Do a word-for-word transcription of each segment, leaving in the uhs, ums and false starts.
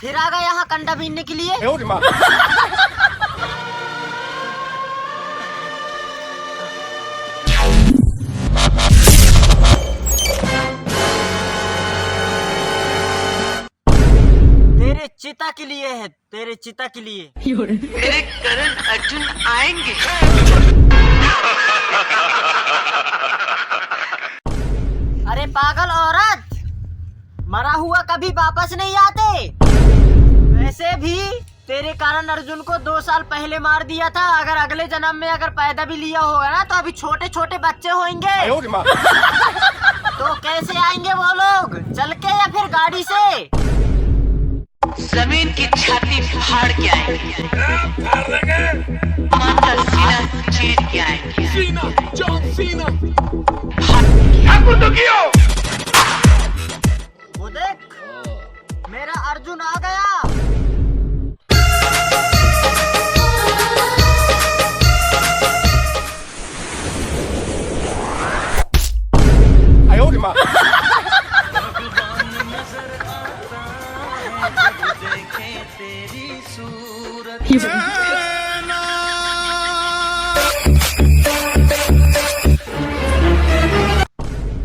फिर आ गया यहाँ कंडा बीनने के लिए। तेरे चिता के लिए है, तेरे चिता के लिए। तेरे करण अर्जुन आएंगे। अरे पागल औरत, मरा हुआ कभी वापस नहीं आते। वैसे भी तेरे कारण अर्जुन को दो साल पहले मार दिया था। अगर अगले जन्म में अगर पैदा भी लिया होगा ना, तो अभी छोटे छोटे बच्चे होंगे। तो कैसे आएंगे वो लोग, चल के या फिर गाड़ी से? जमीन की छाती फाड़ के आएंगे। आसमान का सीना चीर के आएंगे। सीना, जॉन सीना। वो देख, मेरा अर्जुन आ गया।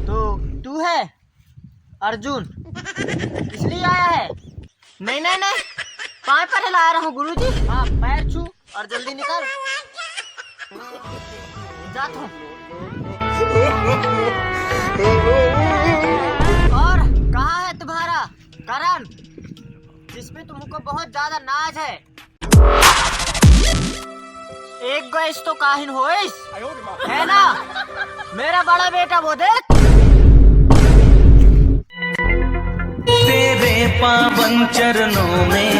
तो तू है अर्जुन, इसलिए आया है? नहीं, नहीं, नहीं, पाँव पर हिला रहा हूँ गुरुजी। हाँ, पैर छू और जल्दी निकल। जाता हूँ। और कहाँ है तुम्हारा करण, जिसपे तुमको बहुत ज्यादा नाज है? एक गैस तो काहिन होइस, है ना? मेरा बड़ा बेटा वो देख। तेरे पावन चरणों में।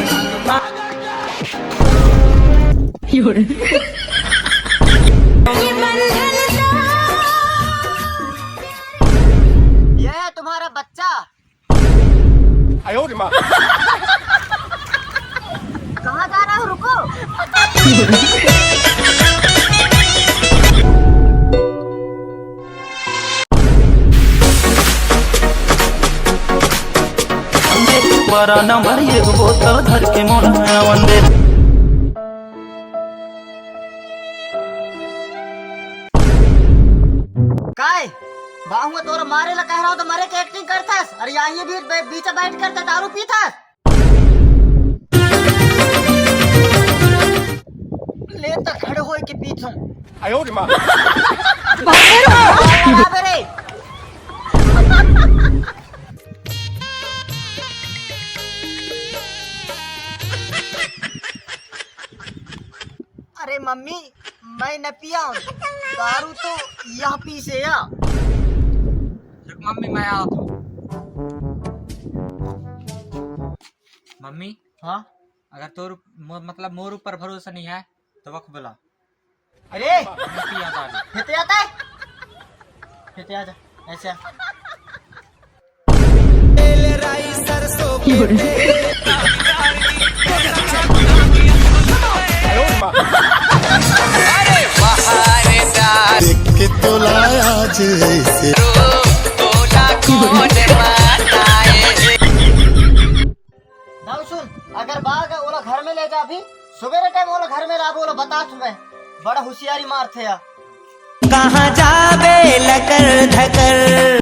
यह है तुम्हारा बच्चा। कहाँ जा रहा हो? रुको। बड़ा नंबर एक बोतल धर के मोड़ में वंदे। काय? बाहुआ तोरा मारे ला कह रहा हूँ तो मरे के एक्टिंग करथस, अरे यहाँ ये भी बे-, बीच बैठ कर दारू पीथस। ले त खड़े होए के पीथूं। आयो रे माँ। बराबर है। अरे मम्मी, मैं न पिया हूँ दारू, तो यह पी से या। रुक मम्मी, मैं आवत हूँ। मम्मी, हाँ? अगर तोर मो-, मतलब मोर ऊपर भरोसा नहीं है तो वख बुला। अरे मम्मी पी आता है। हेते आता है, हेते आ जा, ऐसे आ। तेल राई सरसों के तेल। अरे बाहर डाल। देख के तो लाया आज इसे। तोला कौन माता है? दाऊ सुन, अगर बाघ है, ओला घर में ले जा, अभी सुबेरे टाइम ओला घर में लाबो, ओला बता तुम्हें, बड़ा होशियारी मारथे या। कहाँ जाबे लकर धकर।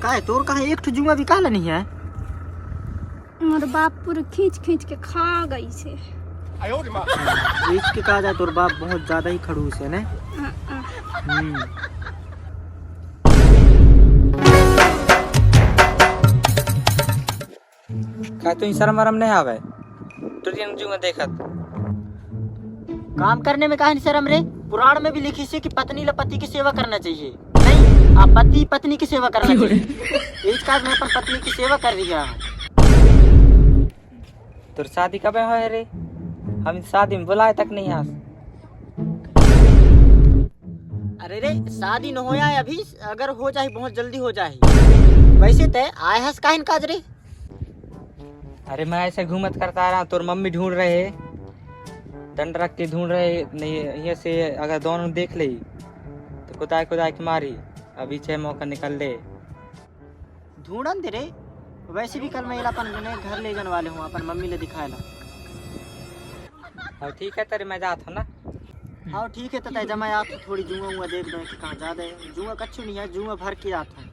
का है तोर, कहाँ एक ठो जुआ भी काला नहीं है? मोर बाप पूरा खींच खींच के खा गई से। खींच के कहा जाए, तोर बाप बहुत ज्यादा ही खड़ूस है ने। हम्म। का तुही शरम वरम नहीं आवे? टुरियन जुआ देखत। काम करने में काहे नहीं शरम रे? पुराण में भी लिखिसे कि पत्नी ला पति की सेवा करना चाहिए। नहीं, आप पति पत्नी की सेवा करना चाहिए। इस काज में अपन पत्नी की सेवा कर रही है। तोर शादी कबे होय रे? हम शादी में बुलाए तक नहीं आस। अरे रे, शादी न होया है अभी, अगर हो जाही बहुत जल्दी हो जाही। वैसे तय आए हस काहिन काज रे? अरे मैं ऐसे घूमत करता रहा, तोर मम्मी ढूंढ रहे, डंड रख के ढूंढ रहे, नहीं ये से अगर दोनों देख ले तो कुदाए कुदाए के मारी। अभी छह मौका निकल ले। ढूंढन दे रे, वैसे भी कल मैं एला अपन घर ले जाने वाले हूँ, अपन मम्मी ले दिखाए ला। हाँ ठीक है तेरे, मैं जात हूँ ना। हाँ ठीक है, तो तय जमा आप थोड़ी जुआ उआ देख दो कि कहाँ जा दे। जुआ कच्छु नहीं है, जुआ भर के जात हूँ।